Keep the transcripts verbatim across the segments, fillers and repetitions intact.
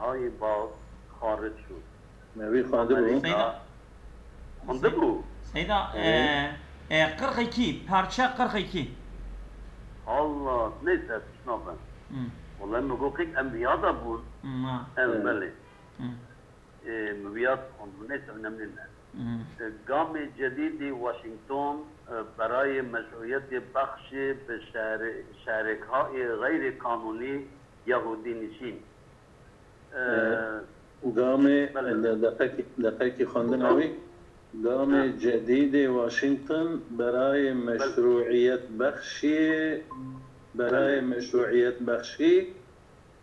Hayê bav xaric şû. Me wî xwendibû. Seyda. Xwendibû. Seyda, e, e, qirxekî, parça qirxekî. Allah, neyse, tişt nabe. Hmm. Wala me got qîk em viya da bûn. Hmm, ha. Em, Evet. belê. Hmm. E, me viya xwendibû, neyse, önemli ne. Hmm. E, Gamê cedîdî Washington, e, berayê meşruiyetê bexşê bi şehre-, şehrêkahê xeyrê kanûnî Yahudî nişîn. E, Gamê, Belê. de-, deqekî, deqekî xwendina Gam- wî. Gamê Ha. cedîdê Washington berayê meşruiyetbexşiyê, berayê Belê. meşruiyetbexşî,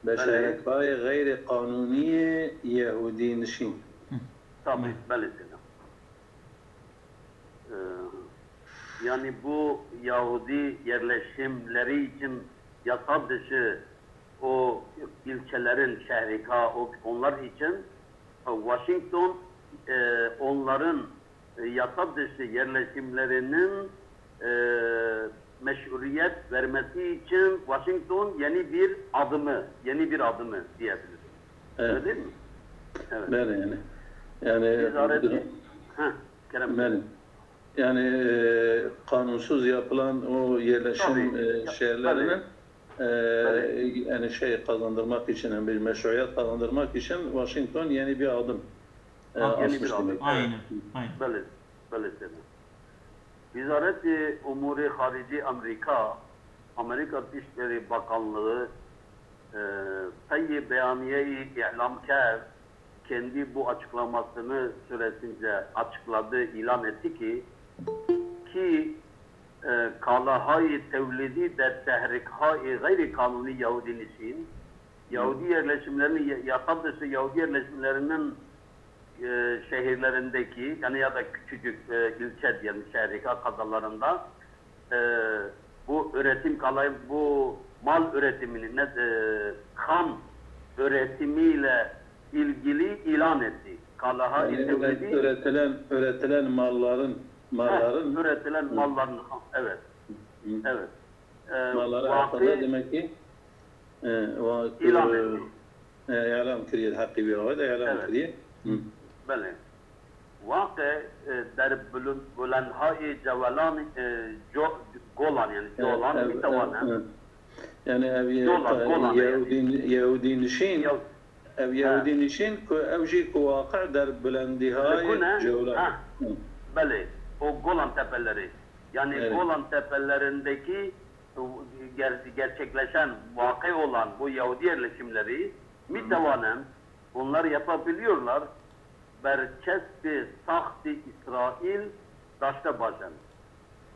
Belê. beşerekayê xeyrê qanûniyê Yehûdî nişîn. Tabii, Belê. belê têne. E, yani bu Yahudi yerleşimleri için yasa dışı o ilçelerin, şehrika, o, onlar için, e, Washington, e, onların, e, yasa dışı yerleşimlerinin, e, meşruiyet vermesi için Washington yeni bir adımı, yeni bir adımı diyebiliriz. Evet. Öyle değil mi? Evet. Belê yani. Yani Ticaret, ha, Kerem. Belê. Yani, e, kanunsuz yapılan o yerleşim, Tabii. e, Ya, şehirlerine, tabii. e, Tabii. yani şey kazandırmak için, yani bir meşruiyet kazandırmak için Washington yeni bir adım, e, Bak, Yeni atmış bir adım. demek. Aynen, aynen. Belê, belê sene. Wizaretê Umûrê Xaricî Amerîka, Amerîka Dışişleri Bakanlığı, e, peyê beyaniyeyî îlam kerd, kendi bu açıklamasını süresince açıkladı, ilan etti ki, ki, e, kalahayê tewlidî de tehrikahayê xeyrî kanûnî Yahudî nişîn, Yahudi yerleşimlerini, yasal dışı Yahudi yerleşimlerinin, e, şehirlerindeki, yani ya da küçücük, e, ilçe diyelim, şehrika kazalarında, e, bu üretim kalay-, bu mal üretimini, ne, e, kan üretimiyle ilgili ilan etti. Kalaha Yani üret-, üretimini üretilen, üretilen malların, malların Heh, üretilen Hı. malların, ha, evet. Hı. Evet. E, Malları vakı hakkında demek ki, e, va-, İlan e, etti. e, ilan kiriye, hakkı bir havada ilan Evet. kiriye. Hı. Belê. Waqe, e, der bulun-, bulandhayê cewelan, e, co-, golan, yani Evet, colan, evet, bir tawane. evet, evet. Yani ev ye-, Colan, ta-, golan, yani. Yahudî, Yahudî nişîn, Yaw-, ev He. Yahudî nişîn ku ev jî ku waqe der bulendîhayê Li ku ne? cewelan. Ha. Hı. Belê. O Golan Tepeleri. Yani Evet. Golan Tepelerindeki ger-, gerçekleşen, vaqe olan bu Yahudi yerleşimleri, mi tawanen, onlar yapabiliyorlar, berçespê saxtê İsrail daşte bajen.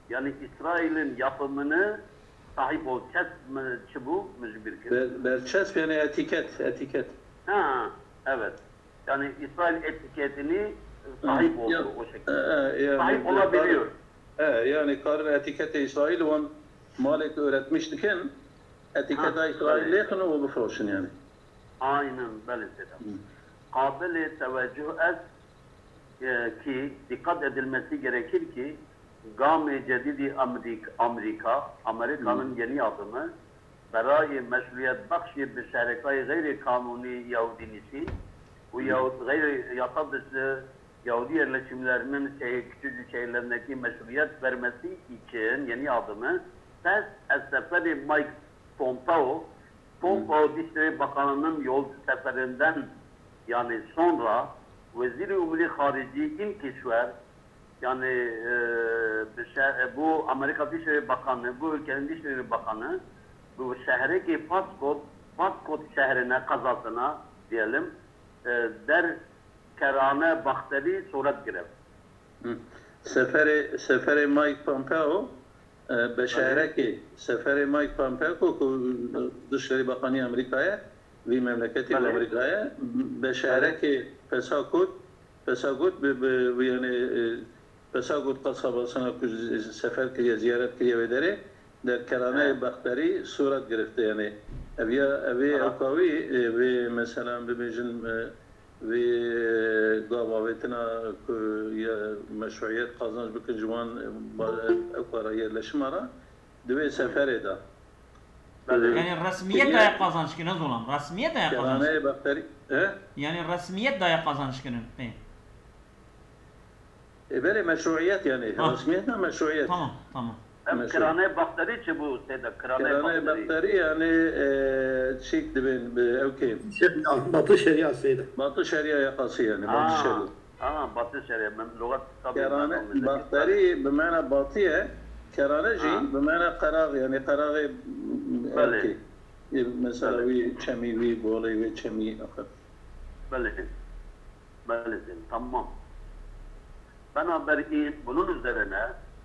Yani İsrail'in yapımını sahip ol, çesp mi, çi bu, mi ji bîr kir. Ber-, berçesp yani etiket, etiket. Ha, evet. Yani İsrail etiketini Hı, sahip oldu ya, o şekilde. e, e, yani Sahip bir olabiliyor. E, yani karın etikete İsrail wan malek üretmiş dikin, etiketa Ha, İsrail evet. lêxin û bifroşin yani. Aynen, belê Sedat. Hı. Qabilê teveccüh est, e, ki dikkat edilmesi gerekir ki Gamê Cedîdî Amerik-, Amerîka, Amerika'nın Hı. yeni adımı, berayê meşruiyetbexşê bi şerekayê xeyrê kanûnî Yahudî nişîn û Hı. Yahud-, xeyrê yasa dışı Yahudi yerleşimlerinin şehir, küçücük şehirlerindeki meşruiyet vermesi için yeni adımı pes ez seferê Mike Pompeo, Pompeo Dışişleri Bakanı'nın yolcu seferinden yani sonra Wezîrê Umurê Xaricî in kişwer yani e, bi şe- e, bu Amerika Dışişleri Bakanı, bu ülkenin Dışişleri Bakanı bu şehrekê Paskot, Paskot şehrine, kazasına diyelim, e, der kerane baxterî soret gireft. Hı. Seferê, seferê Mike Pompeo, e, beşarekê, seferê Mike Pompeo ku, ku Dışişleri Bakanı Amerika'ya, vî memleketî Belê. Amerika'ya, beşarekê pesa kut, pesa kut bi, bi, bi yani, e, pesa kut qasabasına ku z-, sefer kiriye, ziyaret kiriye vê derê, der kerane He. baxterî suret girifte yani. Ev ya, ev ê Aha. ewkawî, e, vê mesela bibêjin, e, Vê, e, gav avêtina ku ya meşruiyet qazanc bikin ji wan, e, ba-, ew kara yerleşima re di vê seferê de. Belê. Yani resmiyet daye qazanç kirin, ez olam. Resmiyet daye qazanç. Keraneyê Bexterî, he? Yani resmiyet daye qazanç kirin. Ê. E, belê, meşruiyet yani. Ah. Resmiyet ne meşruiyet. Tamam, tamam. Em Meşru. Kiraneyê Bexterî çi bû, Seyda? Kiraneyê Kiraneyê Bexterî. Bexterî yani, e, çîk dibên, bi, ew kê? Şeriya, Batı Şeriya Seyda. Batı Şeriya yakası yani, Batı Aa. Şeriya. Aha, Batı Şeriya, min lugat kitabê Kerane, Mehmet Zeki Baxterî bi mena batî ye, kerane jî Ha. bi mena qerax, yani qeraxê, m, Belê. Erkê. E, mesela Belê. wî çemî, wî golê wê çemî, axir. Belê. Belê, tamam. Binaberî bunun üzerine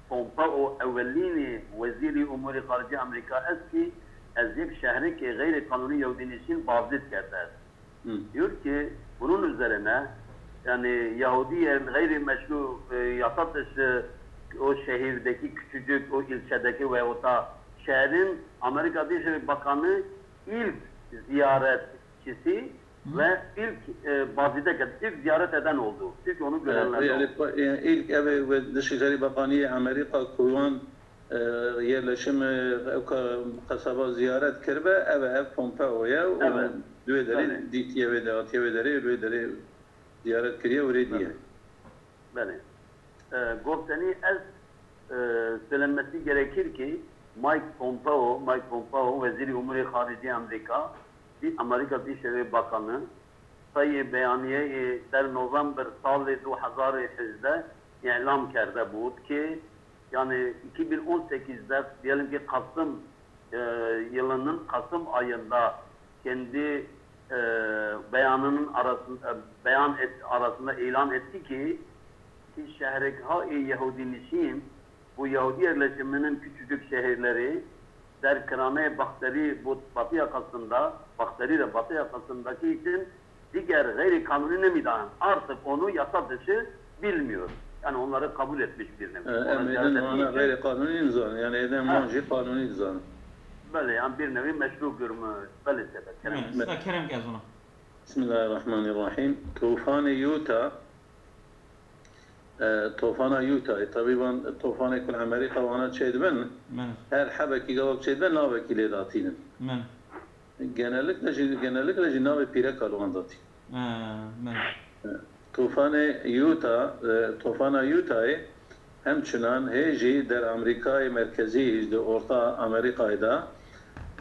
Pompeo ewelînî wezîrî umûrî xaricî Amerîka est ki ez yek şehrekê xeyrê kanûnî Yahudînişîn bazî dikerde. Hı. Diyor ki bunun üzerine yani Yahudiyên gayrimeşru, e, yasa dışı o şehirdeki küçücük o ilçedeki veyahut da şehrin Amerika Dışişleri Bakanı ilk ziyaretçisi Hı. ve ilk, e, bazide ilk ziyaret eden oldu. İlk onu Evet, görenlerden yani, oldu. pa- yani ilk ev ve Dışişleri Bakanı Amerika kuwan e, yerleşim, e, ew ka-, qesaba ziyaret kiribe, ev e, ev Pompeo ye û Evet. Duê derê Belê. dîtiye wê de, hatiye wê derê, wê derê ziyaret kiriye û rê diye. Belê. E, goftenî ez, e, söylenmesi gerekir ki Mike Pompeo, Mike Pompeo, Wezîrî Umurê Xaricî Amerîka, di Amerîka Dışişleri Bakanı, sayê beyaniyeyê der November salê du hezar û hejdeh îlam kerde bû ki, yani iki bin on sekizde, diyelim ki Kasım, e, yılının Kasım ayında kendi, e, beyanının arasında, e, beyan et-, arasında ilan etti ki, ki şehrek ha Yahudi nişin, bu Yahudi yerleşiminin küçücük şehirleri, der Kiraneyê Baxterî, bu Batı yakasında, Baxterî de Batı yakasındaki için diğer gayri kanuni nemidayan. Artık onu yasa dışı bilmiyor. Yani onları kabul etmiş bir nevi. E, Ona em êdin ziyaret wana etmeyecek. Gayri kanuni nizanin. Yani êdin Ha. wan jî kanuni nizanin. Belê, yani bir nevi meşru görmüş. Belê sebep. Kerem. Evet, size kerem ki ez ona. Bismillahirrahmanirrahim. Tufani Utah E, tofana Utahê, tebî van tofanê ku li Amerîka wana çêdibin, Belê. her hebekî gavak çêdibin, navekî lê datînin. Belê. Genellikle jî, genellikle jî navê pîreka li wan datîn. Ha, belê. E, tofanê Utah, e, tofana Utahê hemçinan hê jî der Amerîkayê Merkezî, ji di Orta Amerîkayê de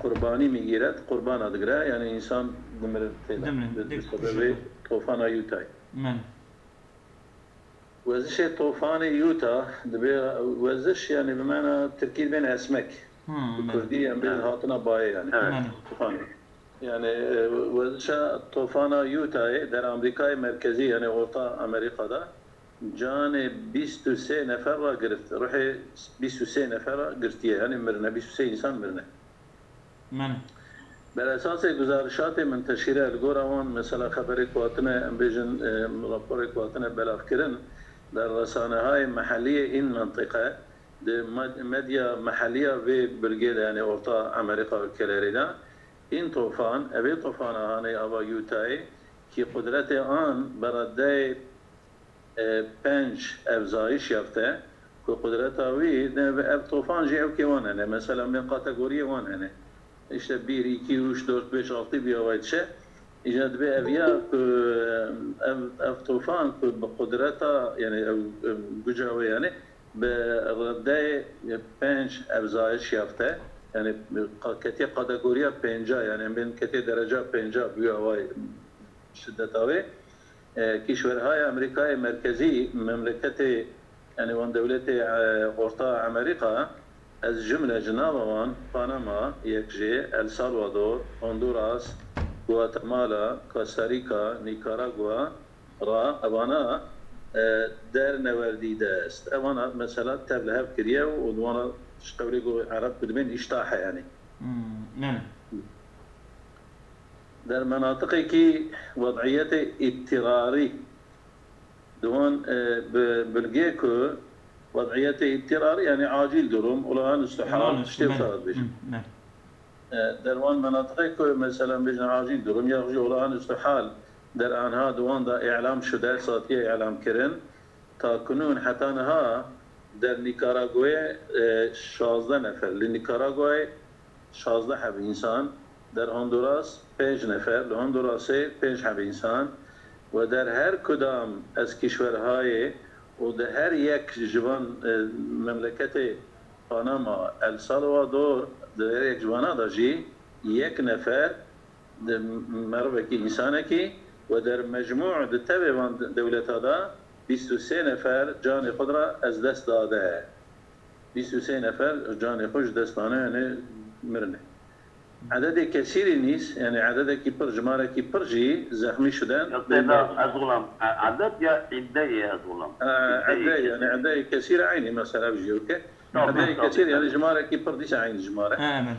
qurbanî mîgîret, qurbana digire, yani însan dimire tê de. Dimire, Bi, bi dik sebebê kuşu. Tofana Utahê. Belê. Wezişê tofanê Utah dibe weziş, yani bi mena tirkî dibên esmek. Hmm, Bi belê. kurdî em bê Evet. hatina bayê yani. Evet. Belê. Tofanê. Yani, e, wezişa tofana Utahê der Amerîkayê Merkezî, yani Orta Amerîka de canê bîst û sê nefer ra girift. Ruhê bîst û sê nefer ra girtiye, yani mirine, bîst û sê însan mirine. Belê. Ber esasê guzarişatê menteşîre, li gora wan mesela xeberê ku hatine, em bêjin, e, raporê ku hatine belavkirin, der resanehayê mehelliyê în mentiqe, di med-, medya meheliya vê bilgê de, yani Orta Amerîka ülkelerî de, în tofan, evê tofana hanê ava Utahê, ki qudretê an beredeyê e, penc evzayîş yafte, ku qudreta wî, ne, ev tofan jî ew kê wan hene. Mesela, bên kategoriyê wan hene. İşte bir, iki, üç, dört, beş, altı bir avay dişe. Îca dibê ev ya ku, ev, ev tofan ku bi qudreta, yani ev, ev guca wê yani, bi redeyê penc evzayîş yafte. Yani, ka-, ketiye kategoriya pênca, yani, em bên ketiye dereca pênca bi wî avay şideta wê. E, kîşverhaya Amerîkayê Merkezî, memleketê, yani wan dewletê, e, Orta Amerîka, ez cumle ji nava wan Panama, yek jê, El Salvador, Honduras, Guatemala, Costa Rica, Nikaragua ra evana, e, dernewerdî de est. Evana mesela tev li hev kiriye û di wana ji qewlê ku Ereb ku dibên îştah e yani. Hmm, yani. Der menatiqekî wed'iyetê îttirarî di wan, e, bi bilgê ku wed'iyetê îttirarî, yani acil durum, olağanüstü hal, Olağanüstü, işte belê. Hı, belê. E, der wan menatiqê ku mesela bêjin acil durum, ya jî olağanüstü hal der anha di wan de îlam şude, satiye îlam kirin. Ta kunûn heta niha der Nîkaraguayê, e, şazdeh nefer. Li Nîkaraguayê şazdeh heb însan, der Honduras pênc nefer, li Hondurasê pênc heb însan û der her kudam ez kîşwerhayê û di her yek ji van, e, memleketê Panama, El Salvador, di her yek ji vana de jî yek nefer, di merivekî, însanekî û der mecmû di tevê van dewleta de bîst û sê nefer canê xwe di re ez dest dade. Bîst û sê nefer canê xwe ji dest dane, yanî mirine. Ededê kesîrî nîz, yanî ededekî pir, jimarekî pir jî zexmî şiden. Ya Seyda, ez gulam, e, eded ya îddeyê ez gulam. E, Îddeyê edeyê, yanî kesîr. Edeyê kesîr eynî mesela, ev jî weke. Tamam, Edeyê tamam, kesîr, yanî tamam. Jimarekî pir dîsa eynî jimare. E, emin.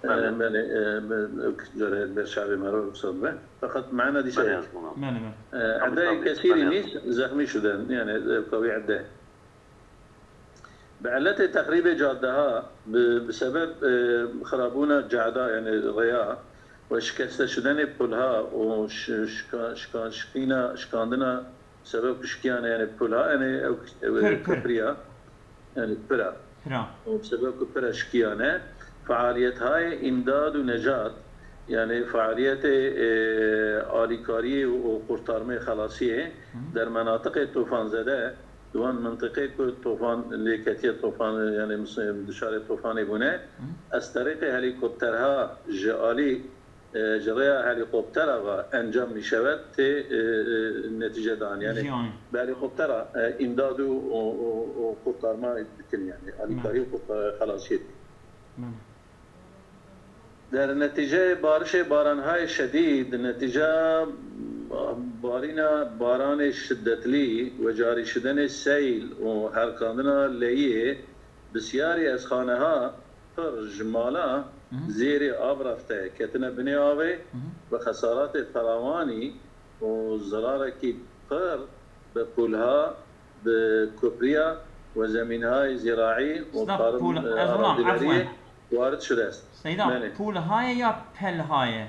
E, Belê. Belê, e, be-, ew jare ber çavê me re ruxsat be. Feqet mana dîsa Belê, yek. ez gulam. Belê, belê. E, Tamam, edeyê tamam, kesîrî belê. nîz zexmî şiden, yanî, e, ew kawî ede. Bi eletê texrîbê cadeha, bi, bi sebeb, e, xirabûna cada, yanî rêya, û şikeste şidenê pulha û şi-, şika-, şika-, şikîna, şikandina, bi sebeb ku şikiyane, yanî pulha, yanî ew, ew Pir, pir. kupriya, yanî pira. Pira. Û bi sebeb ku pira şikiyane, fealiyethayê îmdad û necat, yanî fealiyetê, e, alîkariyê û qurtarmê xelasiyê Hı. der menatiqê tofanzede, di wan mintiqê ku tofan lê ketiye, tofan, yanî mis-, dişarê tofanê bûne, Hı. ez terîqê helîkopterha ji alî, e, ji rêya helîkoptera ve encam mîşewet tê, e, e, netîce dan. Yanî Jî anî. bi helîkoptera, e, îmdad û, û, û, û qurtarma dikin, yanî alîkarî û qurtar-, xelasiyê dikin. Belê. Der netîceyê barişê baranhayê şedîd, netîca barîna baranê şiddetlî, wecarîşidenê seyl û herkandina leyiyê, bisyarî ez xaneha pir ji mala Hı hı. zêrê av refte ketine binê avê Hı hı. bi xesaratê ferawanî û zirarekî pir bi pulha, bi kupriya û zemînhayê zîraî û Sida tarım, pul, e, ez olam, arazileriyê efwen. warid şidest. Seyda, Belê. pulhaye ya pelhaye?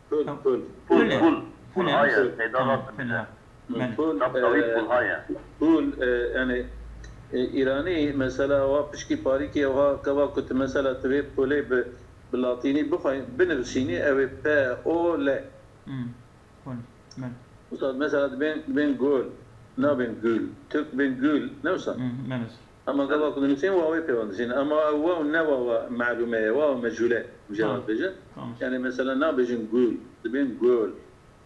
Pul, Tamam. pul. Pul, Pule. pul, pul Pule. haya, Pul. Seyda Tamam, rast pul dide. ha. Belê. Pul, Tam dawî e, pul haya. pul, e, yani, e, Îranî mesela wa pişkî parîkê wa keva ku tu mesela tu vê pulê bi, bi latînî bixwe, binivîsînî, ew ê P O L. Hmm. Pul. Belê. Usta mesela dibên, dibên gol, nabên gül. Türk dibên gül, ne usta? Hmm, belê. Ama gava ku dinivîsîn wa wê pêvan dizîn. Ama ew wa û ne wa wa melûme ye, wa mecûle. Tamam. Cevap bêje. Tamam. Yani mesela nabêjin gül, dibên gol.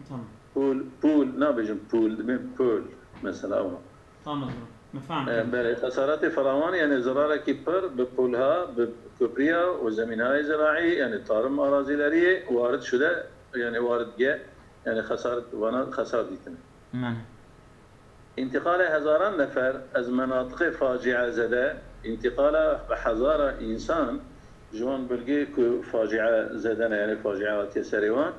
Tamam. Pul, pul, nabêjin pul, dibên pul. Mesela ew. Tamam. Me fehmî. E, belê, xesaretê ferawan, yani zirarekî pir bi pulha, bi kupriya û zemînhayê ziraî, yani tarım arazileriyê warid şude, yani warid ge, yani xesaret, vana xesar dîtine. Belê. Întiqalê hezaran nefer ez menatiqê faciezede, întiqala hezara însan ji wan bilgê ku faciezede ne, yani facia hatiye serê wan,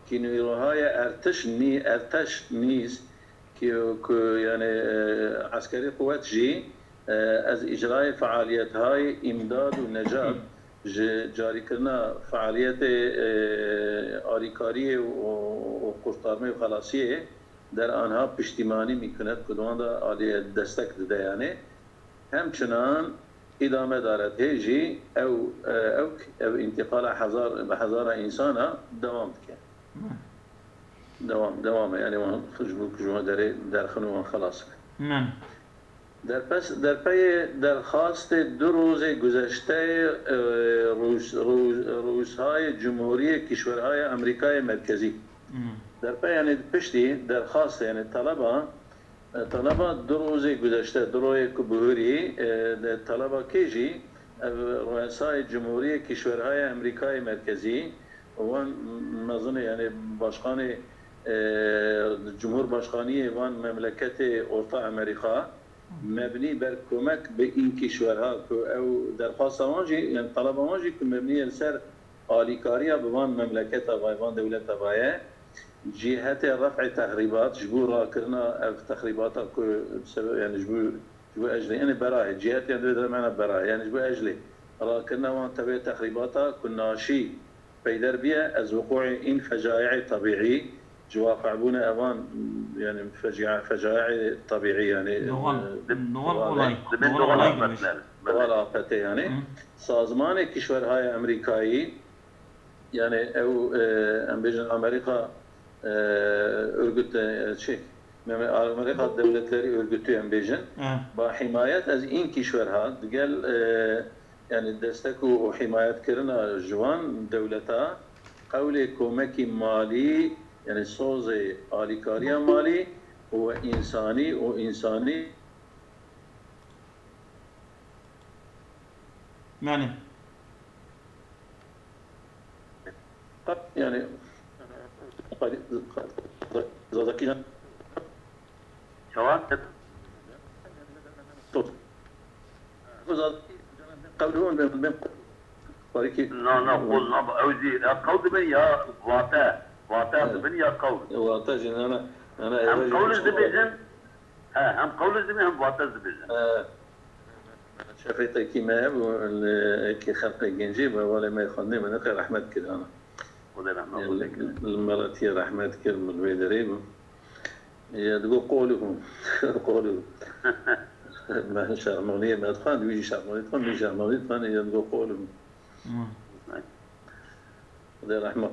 kî nîrohaya ertiş nî-, erteş nîz, kî ku yani, e, eskerî quwet jî, e, ez îcrayê fealiyethayê îmdad û necat ji carîkirina fealiyetê, e, alîkariyê û, û qurtarmê û xelasiyê der anha piştîmanî mîkunet ku di wan de aliyê destek dide, yani hemçinan îdame daret hê jî ew, e, ew, ev întiqala hezar, bi hezara însana dewam dike. Dewam, dewam e, yani wan ji bo ku ji wan derê derxin û wan xelas be. Derpes-, derpeyê derxastê du rojê guzeşteyê, e, Rûs-, Rûs-, Rûshayê Cumhuriyê Kîşwerhayê Amerîkayê Merkezî. Hmm. Derpey, yani piştî derxastê, yani taleba, e, taleba du rojê guzeşte, du rojê ku bihurî, e, de taleba kê jî, ev Rûsayê Cumhuriyê Kîşwerhayê Amerîkayê Merkezî, wan mezinê, yani başkanê, e, Cumhurbaşkaniyê van memleketê Orta Amerîka, mebnî ber komek bi în kîşwerha ku ew derxwasta wan jî, yani taleba wan jî ku mebnî ye li ser alîkariya bi van memleketa va ye, van dewleta va ye, cîhetê ref'ê texrîbat, ji bo rakirina ev texrîbata ku sebe-, yani ji bo, ji bo eclê, yani bera ye, cîhet yani divê mena bera ye, yani ji bo eclê rakirina wan tevê texrîbata ku naşî peyder biye, ez wuqûê în fecaîê tebîî, ji waqe'bûna evan, yani fecia-, fecaîê tebîî, yani, Doğal, e, doğal doğal olay, dibên doğal doğal olay afetler. Heval afetê, yanî Hı. Sazmanê Kişwerhayê Amerîkayî, yanî ew, e, em bêjin Amerîka, e, Örgüt, e, çi, Meme-, Amerîka Devletleri Örgütü em bêjin, Hı. Ba himayet ez în kişwerha digel, e, yanî destek û, û himayetkirina ji wan dewleta qewlê komekî malî, yanî sozê alîkariya malî û însanî û însanî Yanî. Yani Zazakî Çawa? Zazakî qewlûn ben ben Na na qol na ew jî ya qewl dibin ya vate. Vate dibin ya qewl. Wate jî nana nana Hem qewl dibêjin. He, hem qewliş dibê hem vateş dibêje. Şefê tekî me hebû, ekî xelqê gencî bi hevalê me xwendê min qey rehmet kir ana. Xwedê rehmet xwedê kir. Li me re tiye rehmet kir, min wê derê bû. Ya digo qolû qolû. Me şermaniye me dixwend, wî jî şermanî dixwend, wî şermanî dixwend, ya digo qolû. Xwedê rehmet.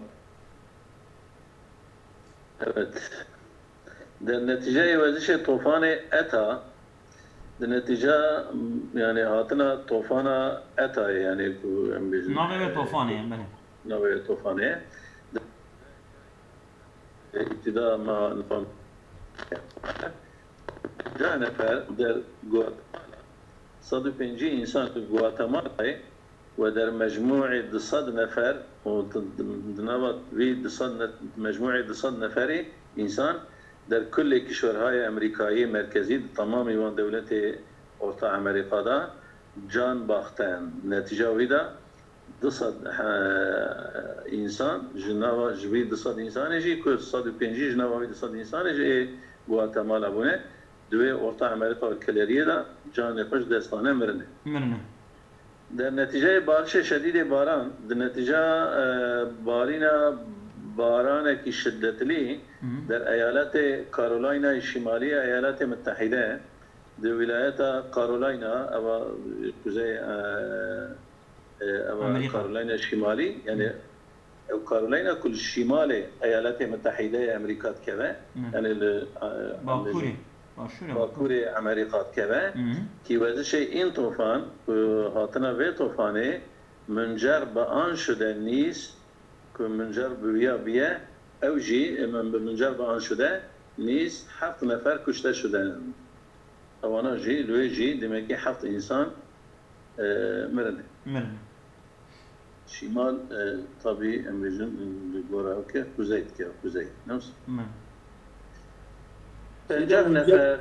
Evet. Di netîceyê wezişê tofanê ETA, di netîca, yani hatina tofana ETA'yê, yani ku em bêjin. Navê wê tofanê ye, belê. Navê wê tofanê ye. Îbtida ma nifam. Ca nefer der Guatemala, sed û pêncî însan di Guatemalayê, we der mecmûê du sed nefer û di nava vî du sed ne, mecmûê du sed neferî însan der kulê kişwerhayê Amerîkayê merkezî di temamî wan dewletê Orta Amerîka de can baxten. Netîca wî de du sed însan ji nava ji vî du sed însanê jî ku sed û pêncî ji nava vî du sed însanê jî ê Guatemala bûne. Di wê Orta Amerîka û Keleriyê de canê xwe ji dest dane mirine. Mirine. Di netîceyê barişê şedîdê baran, di netîca e, barîna baranekî şiddetlî der eyaletê Carolinayê Şîmalî ya Eyaletê Mitehîde, di wîlayeta Carolina, eva kuzey e, e, eva Amerîka. Carolina Şîmalî, yani Ew Carolina ku li şîmalê Eyaletê Mitehîde yê Amerîka dikeve, yanî li Bakurê, başûrê. Bakurê Amerîka dikeve, kî wezişê în tofan ku hatina vê tofanê muncer bi an şude nîs, ku muncer bi wiya biye, ew jî bi muncer bi an şude nîs heft nefer kuşte şude. Ewana jî li wê jî demekî heft însan e, mirine. Mirine. Şîmal, e, tabî em bêjin, e, li gora ew ke kuzey dike, kuzey. Ne wisa? Me. Pencah nefer.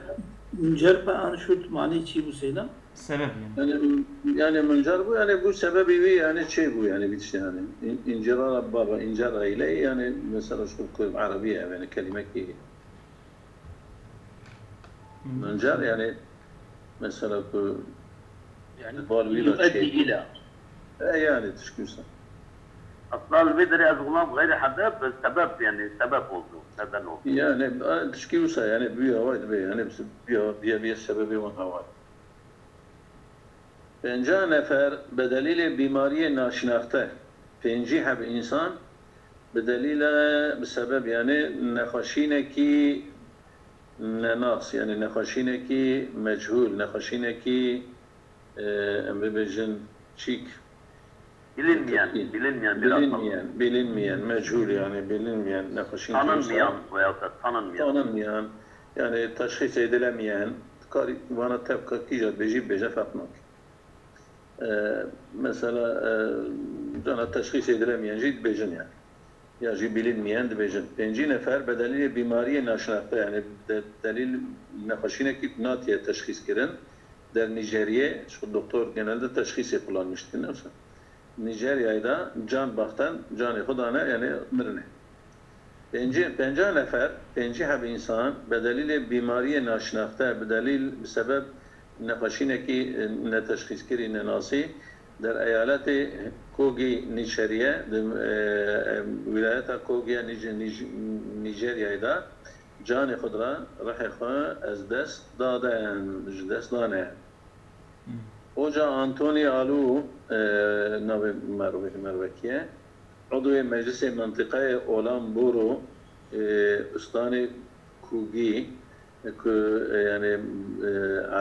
Muncer pe an şut manî çi bû seyda? Sebep yani. Yani, yani muncer bû, yani bu sebebi wî yani çê bû yani bir şey yani. İn- İncerara baba, incer aile yani mesela şu Arabî yani kelime ki Muncer yani mesela ku yani bal wî de çê. E yani tişkî wisa. Aslında li vê derê ez xulam xeyrê hede bi sebep yani sebep oldu. Neden oldu? Yani e, tişkî wisa yani bûya way dibe yani bûya bûya bûya sebebê wan haway. Pêncah nefer bi delîlê bîmariyê naşinaxte, pêncî heb însan bi delîle, bi sebeb, yanî nexweşînekî nenas, yanî nexweşînekî mechûl, nexweşînekî, e, em bibêjin çîk. Bilinmeyen, bilinmeyen, biraz. Bilinmeyen, bilinmeyen, mechûl, yanî bilinmeyen nexweşînekî. Tanınmayan veya da tanınmayan. Tanınmayan, yanî teşxîs edilemeyen, karî vana tevka kîja dibêjî bibêje ferq nake. E, mesela, e, cana teşxîs edilemeyen jî dibêjin yani. Ya jî bilinmeyen dibêjin. Pêncî nefer bi delîlê bîmariyê naşinaxte, yani de, delîl nexweşînekî natiye teşxîs kirin. Der Nîjeriyê, ji xwe doktor genelde teşxîsê kullanmış dikin, ne wisa. Nîjeryayê de can baxten, canê xwe dane, yani mirine. Pêncî, penca nefer, pêncî heb însan, bi delîlê bîmariyê naşinaxte, bi delîl, bi sebeb nexweşînekî, e, neteşxîskirî, nenasî, der eyaletê Kogi Nîçeriye, di, e, e, wîlayeta Kogiya Nîc-, Nîc-, Nîjeryayê de canê xwe dira, rihê xwe ez dest daden, ji dest dane. Hmm. Hoca Anthony Alou, e, navê merve-, mervekî ye. Udwê Meclisê Mentiqayê Olanboro, e, Ustanê Kûgî, ku, e, yani, e,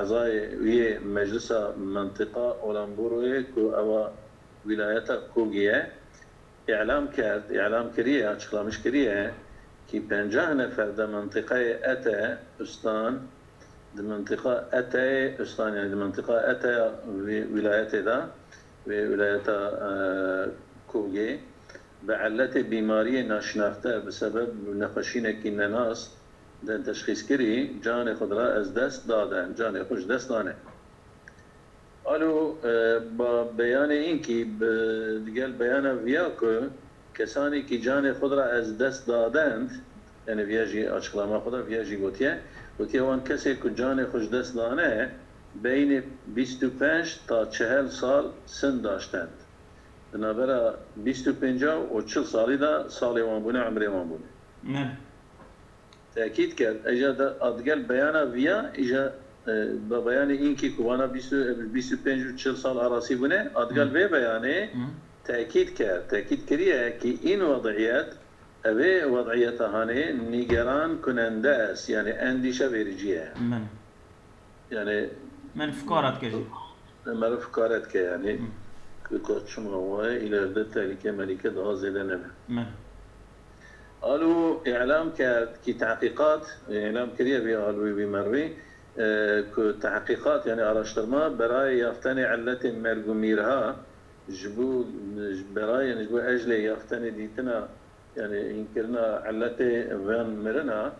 ezayê wî yê Meclisa Mentiqa Olanboroyê ku ewa wîlayeta Kûgî ye. Îlam kerd, îlam kiriye, açıklamış kiriye ki pencah nefer de mintîqayê Ete Ustan, di mintîqa Eteyê Ustan, yani di mintîqa Eteya vî wîlayetê de, vî wîlayeta, e, Kogê, bi illetê bîmariyê naşinaxte, bi sebeb nexweşînekî nenas de teşxîskirî, canê xwe dira ez dest dade, canê xwe ji dest dane. Alo, e, ba beyanê înkî bi, digel beyana viya ku kesanê kî canê xwe ra ez dest dadend, yani viya jî açıklama xwe da viya jî gotiye, gotiye wan kesê ku canê xwe ji dest dane, beynê bîst û pênc ta çehel sal sin daştend. Di navbera bîst û pênc û çil salî de salê wan bûne, emrê wan bûne. Ne. Tekîd kerd, îja de adgel beyana viya, îja, e, be-, beyanê înkî ku vana bîst û, bîst û pênc û çil sal arasî bûne, adgel Hı. vê beyanê Hı. tekîd kerd, tekîd kiriye ki în wediyet, evê wediyeta hanê nîgeran kunende est, yani endîşe vericî ye. Min. Yani, Men fikara dike jî. Meriv fikare dike yani. Hı. Ku ka çima waye, ileride tehlike melike daha zêde nebe. Men. Alo, îlam kerd ki tahqiqat, îlam kiriye vî alwî vî mervî, e, ku tahqiqat yani araştırma berayê yaftenê illetê merg û mîrha ji bo, ji berayê yani ji bo eclê yaftenê dîtina Yani hînkirina illetê van mirina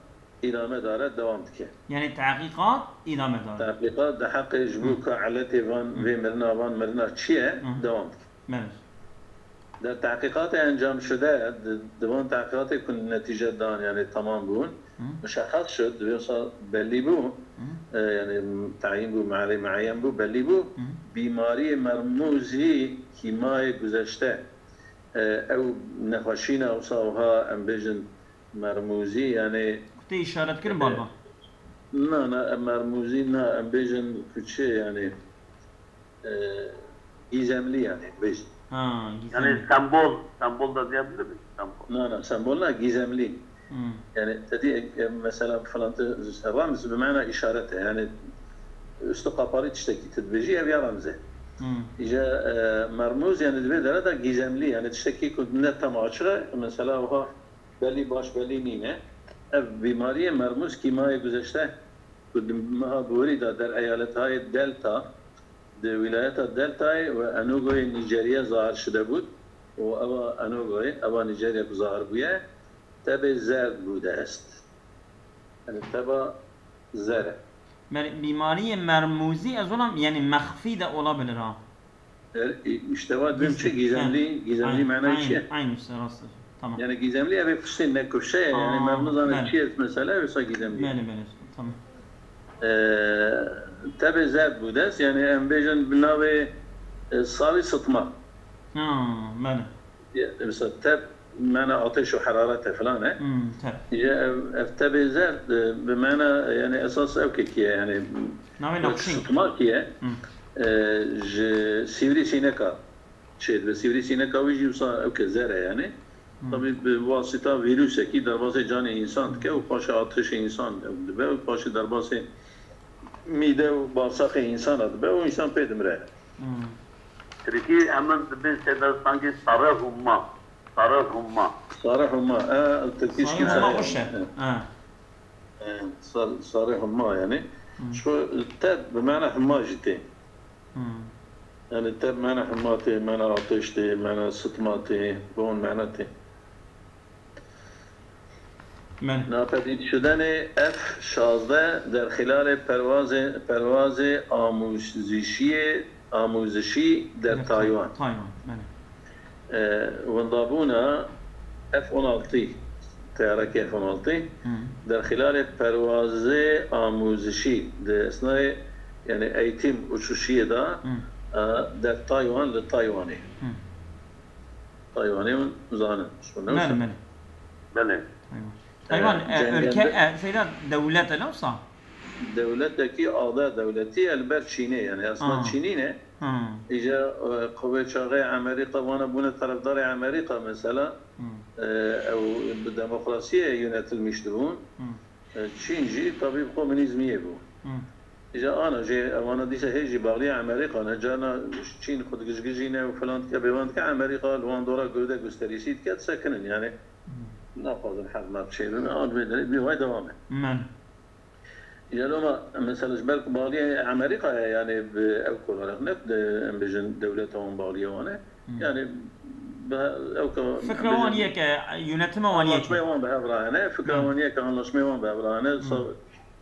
îdame dare dewam dike. Yani tahqiqat îdame dare. Tahqiqat di heqê ji bo ka illetê van vê mirina van mirina çi ye dewam dike. Belê. Der tahqiqatê encam şude, di, di van tahqiqatê ku netîce dan yani tamam bûn, muşexxes şud, wê wisa bellî bû, e, yani tayîn bû, mealê muayyen bû, bellî bû, bîmariyê mermûzî kîmayê guzeşte, E, ew nexweşîna wisa wiha em bêjin mermûzî, yani Ku tê îşaret kirin, e, balba. Na, na, em mermûzî na, em bêjin ku çi, yani, e, gîzemlî, yani, bêjin. Ha, Yani gîzemlî. Sembol, sembol da diyebilir miyiz? Sembol. Na, na, sembol na, gîzemlî. Hmm. Yani, te dî, e, mesela, filan tu, remz bi mana işaret e. Yani, üstü kapalı tiştekî tu dibêjî, ev ya remz e. Hmm. Îja, e, mermûz, yani, di vê dere de gîzemlî, yani, tiştekî ku ne tam açık e, mesela, wiha belî baş belî nîne. Ev bîmariyê mermûz kîmayê guzeşte ku di meha borî de der eyaletayê Delta, di wîlayeta Deltayê ve Enugoyê Nîjeriyê zahir şide bût û eva Enugoyê, eva Nîjeriya ku zahir bûye, tebê zerd bû de est. Yani teba zer e. Mer-, bîmariyê mermûzî ez olam, yani mexfî de olabilir ha. E, işte va dibim çi gîzemlî, gîzemlî mana çi ye? Aynı, işte, rast. Tamam. Yani gîzemlî ev ê piştê nekuşe ye, yani mermûzane çi ye mesela, wisa gîzemlî. Belê, belê, tamam. E, tebê zerd bû dest, yani em bêjin bi navê, e, salî sıtma. Ha, belê. Ya, mesela teb mana ateş û heraret e filan e. Hmm, teb. Ya, ev, ev tebê zerd, e, bi mana, yani esas ew kekî ye, yani Navê wek nexşîn. Sıtma ki ye, Hmm. e, ji sîvrî sîneka çê dibe. Sîvrî sîneka wî jî wisa ew ke zer e yani. Hmm. Tabii bi wasita vîrusekî derbasê canê însan dike û paşê atişê însan ew dibe û paşê derbasê mîde û bağırsaqê însana dibe û însan pê dimire. Hmm. Tirkî hemin dibê sêde sangê sare humma. Sare humma. Sare humma. E, tirkî Sare humma xweş e. E. Ha. E, sar-, sare humma yani. Hmm. Şu te bi mana humma jî tê. Hmm. Yani te mana humma tê, mana ateş tê, mana sıtma tê, bon mana tê. Napedîd şudenê F şazdeh derxilalê perwazê, perwazê amûzişiyê, amûzişî der Taywan. Taywan, belê. E, wendabûna F on altı, teyarekê F on altı, derxilalê perwazê amûzişî di esnayê, yani eğitim uçuşiyê de, e, der Taywan, li Taywanê. Taywanê hûn zanin. Belê, belê. Belê. Taywan, e, ülke, e, şeyda, dewlet e, ne wisa? dewletekî ada dewletî ye li ber Çînê, yani aslında Çînî ne. Îja, e, qewê çaxê Amerîka vana bûne terefdarê Amerîka mesela, e, ew bi demokrasiyê yönetilmiş dibûn. E, Çîn jî tabî bi komünîzmiyê bû. Îja ana jê evana dîsa hê jî bağlî Amerîka ne. Carna Çîn xwe digijgijîne û filan dike bêvan dike, Amerîka li wan dora gövde gösterîsî dike, disekinin yani. Naxwazin hev me çêbin, an vê derê bî vay devam e. Men. Ya loma mesela ji ber ku bağlî Amerîka ye, yani bi ew kolarek ne, em bêjin dewleta wan bağlî wan e. Yani bi ew ka Fikra wan yek e, yönetima wan yek e. Anlaşmaya wan bi hev rahene, fikra wan yek e, anlaşmaya wan bi hev rahene. Sa-,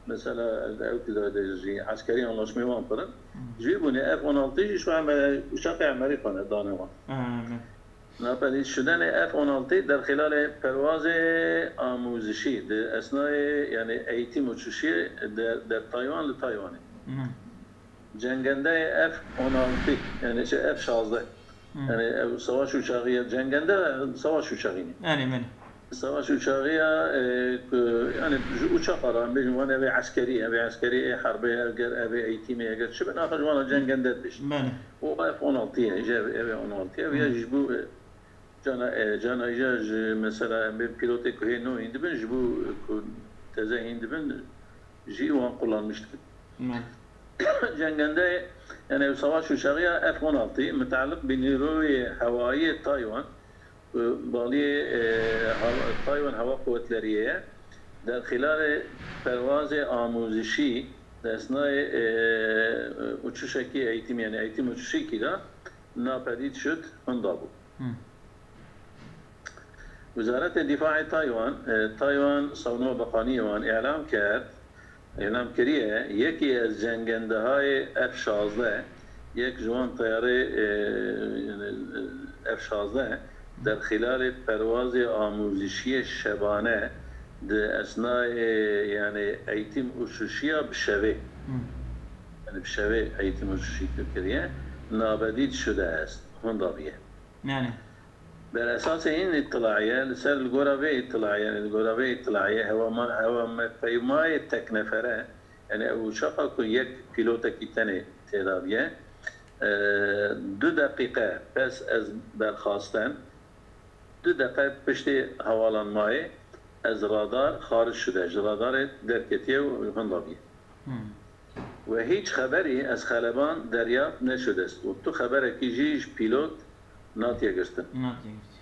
mesela ew ki de jî eskerî anlaşmaya wan pir in. Ji vî bûnê F on altı jî şu an me uçaqê Amerîka ne dane wan. Napedîd şudenê F on altı derxîlalê perwazê amûzişî di esnayê, yani eğitim uçuşî der, der Taywan li Taywanê. Cengendeyê F on altı, yani şey F şazdeh. Yani ev savaş uçağı ya, cengende savaş uçağı ne. Yani ben. Savaş uçağı ya, e, ku, yani ji uçaqa re, em bêjin, wan ev ê eskerî, ev ê eskerî ê herbê, eger ev ê eğitimê, eger çi bin, axir ji wan re cengende dibêjin. Belê. û F on altı ye, ji ev, ev ê on altı ye, ya ji bo, e, cana, e, cana îja ji mesela em bê pîlotê ku hê nû hîn dibin, ji bo, e, ku teze hîn dibin, jî wan kullanmiş dibin. Cengende, yani ev savaş uçağı ya F on altı, mütealliq bi Nîroyê Hewayî Taywan, e, baliyê, e, Taywan Hava Kuvvetleri'ye, derxîlalê perwazê amûzişî, desnayê, e, uçuşekî eğitim, yani eğitim uçuşîkî de napedîd şud, hinda bû. Wezaretê Dîfaê Taywan, e, Taywan Savunma Bakaniyê wan îlam kerd, îlam kiriye, yekî ez cengendehayê F şazdeh, yek ji wan teyarê, e, yani, e, F şazdeh, derxîlalê perwazê amûzişiyê şebane di esnayê, yani, eğitim uçuşiya bi şevê. Yani bi şevê eğitim uçuşî kiriye, nabedîd şude est, hinda biye. Yani. Ber esasê hîn îtilaiye, li ser li gora vê îtilaiye, li gora vê îtilaiye, hewama-, hewamepeymayê teknefere, yani ew uçaqa ku yek pîlotekî tenê têda biye, e, du deqîqe pes ez berxasten, du deqe piştî hevalanmayê ez radar xaric şude, ji radarê derketiye û hinda biye. Ve hiç xeberî ez xeleban deryaft neşudest û tu xeberekî jî ji pîlot natiye girtin. Natiye girtin.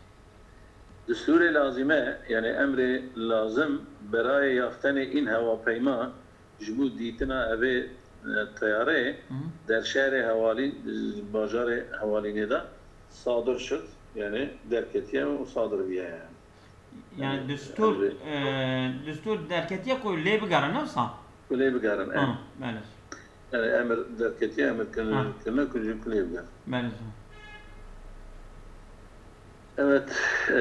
Distûrê lazîme, yani emrê lazim berayê yaftenê în hewapeyma ji bo dîtina evê, e, teyarê der şehrê Hewalî, bajarê Hewalînê de sadir şud, yani derketiye û sadir biye yani. Yani destûr, e, destûr derketiye ku lê bigerin, ne wisa? Ku lê bigerin, evet. Ha, belê. Yani emir derketiye, emir kirine, kirine ku jî ku lê bigerin. Belê. Evet, e,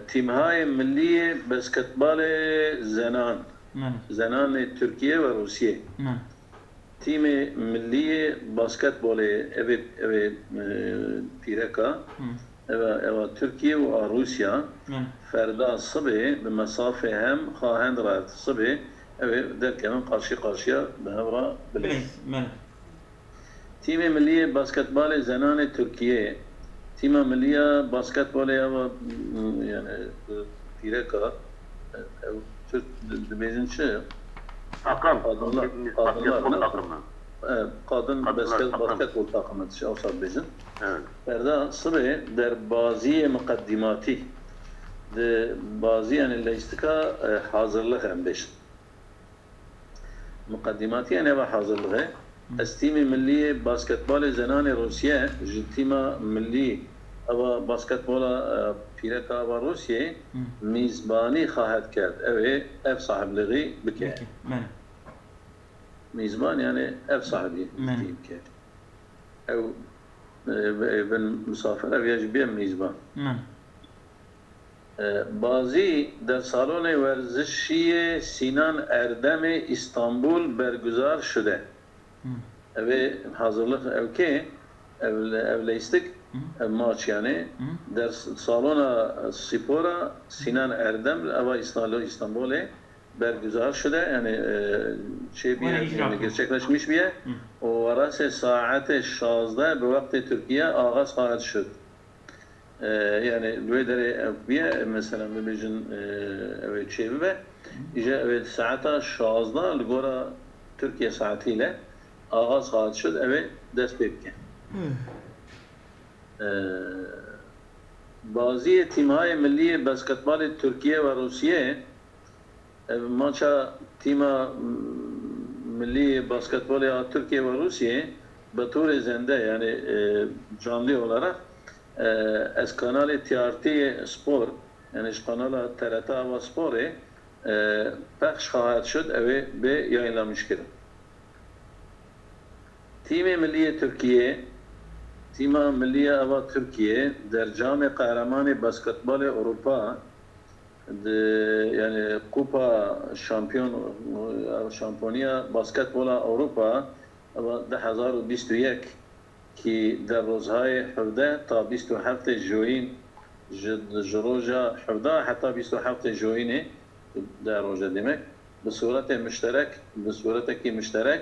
tîmhayê millî yê basketbolê zenan. Belê. Zenanê Tirkiye ve Rûsiyê. Belê. Tîmê millî yê basketbolê, evê, evê, e, pîreka, eva, eva Tirkiye û a Rûsya, ferda sibê bi mesafê hem xahend re sibê, evê derkevin qarşî qarşiya bi hev re bilez. Bilez, belê. Tîmê millî yê basketbolê zenanê Tirkiye, Tîma millî ya basketbolê ya va, yani, pîreka, ew Türk di-, dibêjin çi? Takım. Kadınlar, kadınlar, basketbol takımı. Evet, kadın basket-, basketbol takımı, şey, olsa dibêjin. Evet. Ferda sibê derbaziyê miqeddimatî, di bazî, yani, leyistika, e, hazırlık em bêjin. Miqedîmatî, yani eva hazirliğê. Ez tîmê millî yê basketbolê zenanê Rûsye ji tîma millî eva basketbola, e, pîreka eva Rûsyê mîzbanî xahet kerd. Ew ê ev sahibliğî bike. Bike, belê. Mîzban, yani ev sahibî tî bike. Ew, e, bin misafir, ev ya jî bê mîzban. Bazî der salonê werzişiyê Sînan Erdemê Îstanbul berguzar şude. Ev ê hazirlik ew kê, ev, ev leyistik, ev maç yani. Der salona spora Sînan Erdem, eva Îstanbul, Îstanbulê berguzar şude, yani e, çê biye, yani gerçekleşmiş biye. O werasê saetê şazdeh bi wextê Tirkiye ağaz xahet şud. E, yani li wê derê ev biye, mesela bibêjin e, ew ê çê bibe, îje ew ê saeta şazdeh li gora Tirkiye saetî le ağaz xahet şud, ew ê dest pê bike. E, Baziyê tîmhayê millî yê basketbolê Tirkiye ve Rûsiyê, ev maça tîma millî yê basketbolê a Tirkiye ve Rûsiyê bi torê zende, yani e, canlı olarak e, ez kanalê T R T Spor, yani ji kanala T R T Ava Sporê e, pexş xahet şud, ew ê bê yayınlamış kirin. Tîmê millî yê Tirkiyê, tîma millî ya eva Tirkiyê, dercamê qehremanê basketbolê Ewropa, di, yani Kupa Şampiyon, Şampiyoniya Basketbola Ewropa, eva du hezar û bîst û yek, ki der rozhayê hevdeh ta bîst û heftê Joyîn, ji, ji roja hevdeh heta bîst û heftê Joyînê, deh roje demek, bi suretê mişterek, bi suretekî mişterek,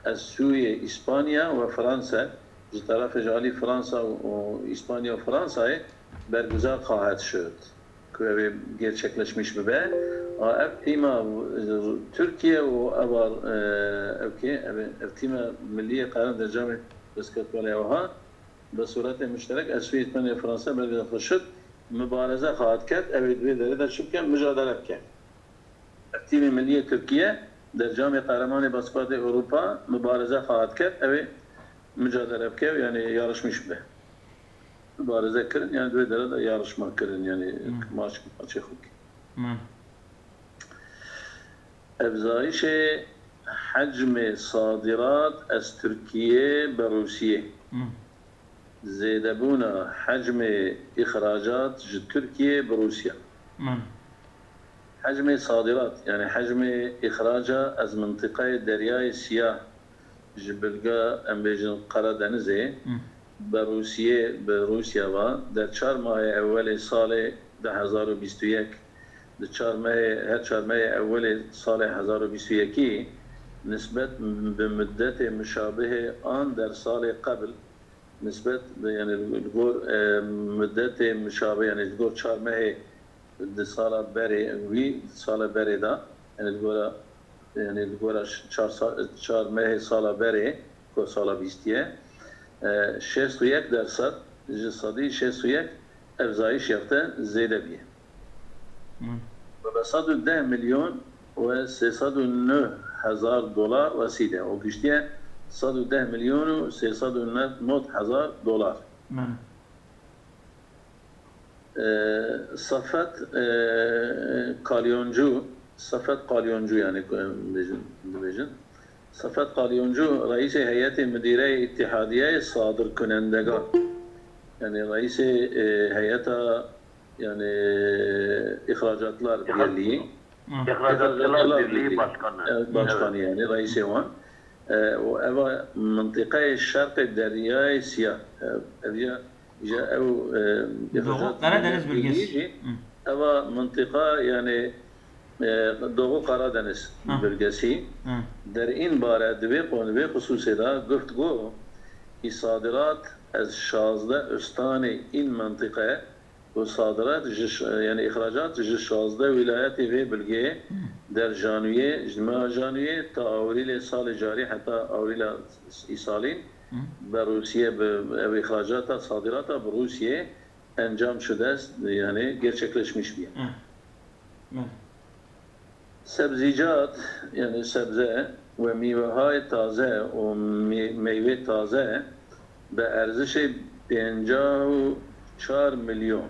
ez sûyê Îspanya ve Fransa, ji terefê ji alî Fransa û, û Îspanya û Fransayê berguzar xahet şud, ku ev ê gerçekleşmiş bibe. A ev tîma e, Tirkiye û eva e, ev kê, ev, ev tîma millî yê qeran dercamê basketbolê ewha, bi suretê mişterek ez sûyê Îspanya û Fransa berguzar xahet şud, mibareze xahet ket, ew ê di vê derê de çi bike, micadele bike. Ev tîmê millî yê Tirkiye dercamê qehremanê basketbolê Ewropa mibareze xahet ket, ew ê micadele bike, yani yarışmış bibe. Mibareze kirin, yani di vê derê de yarışma kirin, yani maç, maçê xwe kirin. Evzayişê hecmê sadirat ez Tirkiye bi Rûsiyê. Zêdebûna hecmê îxracat ji Tirkiye bi Rûsya. Hecmê sadirat, yani hecmê îxraca ez mintiqayê Deryayê Siyah ji bilga, em bêjin, Qeradenizê, bi Rûsiyê, bi Rûsya ve, der çar mahê ewelê salê du hezar û bîst û yek, di çar mehê, her çar mehê ewelê salê hezar û bîst û yekî, nisbet bi muddetê mişabihê an der salê qebl, nisbet, yani li gor e, muddetê mişabih, yani li gor çar mehê di sala berê wî, di sala berê de, yani li gora, yani li gora çar, çar mehê sala berê, ku sala bîstiye, e, şêst û yek derset, ji sedî şêst û yek evzayîş yafte, zêde bîye. Ve bi sed û deh milyon ve sê sed û neh hezar dolar resîde. O giştiye sed û deh milyon û sê sed û nod hezar dolar. E, Sefet e, Kalyoncu, Sefet Kalyoncu, yani ku em bêjin, dibêjin. Sefet Kalyoncu, reîsê heyetê mudireyê Îtihadiyeyê Sadirkunendegan, yani reîsê e, heyeta, yani, Îxracatlar Birlîgî. Îxracatlar Birlîgî Başkanı. Evet, başkanı, yani reîsê wan. E, û eva mintiqayê Şerqê Deryayê Siyah. E, ev ya, ya ev e, Doğu Karadeniz bölgesi. Eva mintiqa, yani e, Doğu Karadeniz bölgesi. Der in bare di vê qon, vê xusûsê de guftgo, î sadirat ez şazdeh ustanê in mintiqe, û sadirat ji ş-, yani îxracat ji şazdeh wîlayetê vê bilgê der janûyê, ji meha janûyê ta awrîlê salê carî heta awrîla îsalîn, bi Rûsiyê, bi ev îxracata, sadirata bi Rûsiyê encam şude, yani gerçekleşmiş bîye. Sebzîcat, yani sebze ve mîvehayê taze û mê-, meyvê taze bi erzişê pêncah û çar milyon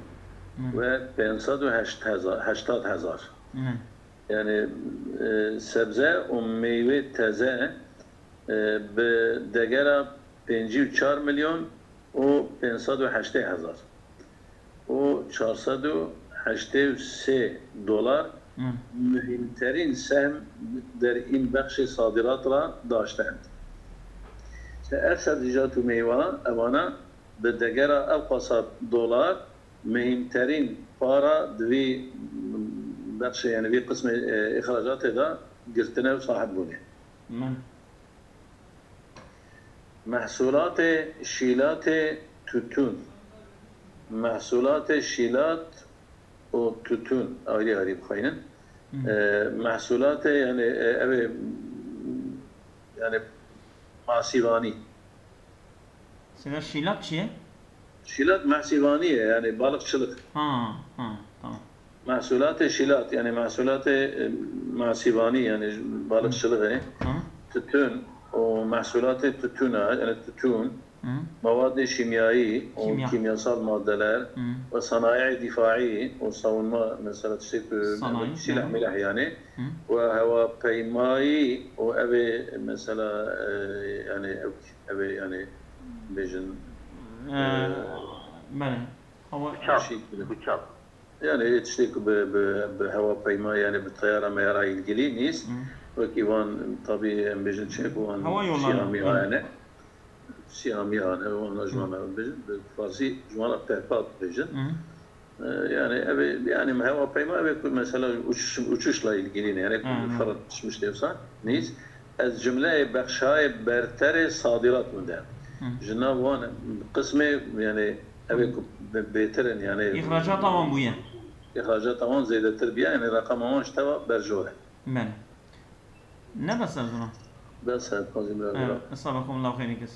ve pênc sed û heşt hezar, heştad hezar. Yani e, sebze û meyvê taze e, bi degera pêncî û çar milyon û pênc sed û heştê hezar û çar sed û heştê û sê dolar muhîmterîn sehm der in bexşê sadirat ra daştend. Ev sebzîcat û meywa, evana bi degera ev qasa dolar muhîmterîn para di vî Bexşê, yani vî qismê, e, îxracatê de girtine û sahibbûnê. Min. Mehsulatê şîlatê tutûn. Mehsulatê şîlat û tutûn ayrî ayrî bixwînin. Hı. E, mehsulatê, yani, e, ev ê, yani, masîvanî. Sêda şîlat çi ye? Şîlat masîvanî ye, yani balıkçılık. Ha, ha, tamam. Mehsulatê şîlat, yani mehsulatê, e, masîvanî, yani balıkçılık, yani Hı. Tutun û mehsulatê tutuna, yani tutun, Hı. Mewad ê şîmyayî û Kîmya. Kîmyasal maddeler Hı. Ve sanayi dîfaî û savunma, mesela tiştê ku Sanayi, silah hı. Milah yani Hı. Ve hewapeymayî û ev ê mesela, e, yani ev, ev ê yani bêjin, Ee, e, Belê. Hava Uçak, Şey gibi. Uçak. Yani tiştê ku bi, bi, bi hewapeyma yani bi teyara meyara ilgili nîst. Hı. Wekî van tabi em bêjin çi ku van Hava yolları, siyamî evet. Yani. Siyamî yani wan ji wan em bêjin bi farsî ji wan pehpa dibêjin. Hı. E, yani ev ê, yani hewapeyma ev ê ku mesela uçuş, uçuşla ilgili ne yani ku Hı, hı. Ferhat uçmuş diyorsa nîst. Ez cümleyê bexşayê berterê sadirat min de. Hı. Ji nav wan qismê yani ev ê ku be-, bêtir in yani. İhracata wan bûye. İhracata wan zêdetir bûye yani reqema wan ji teva berjor e. Belê. Ne bes ez ona. Bes e, Kazim Bey, Evet, buyurun. Estağfirullah, xeyrî kes.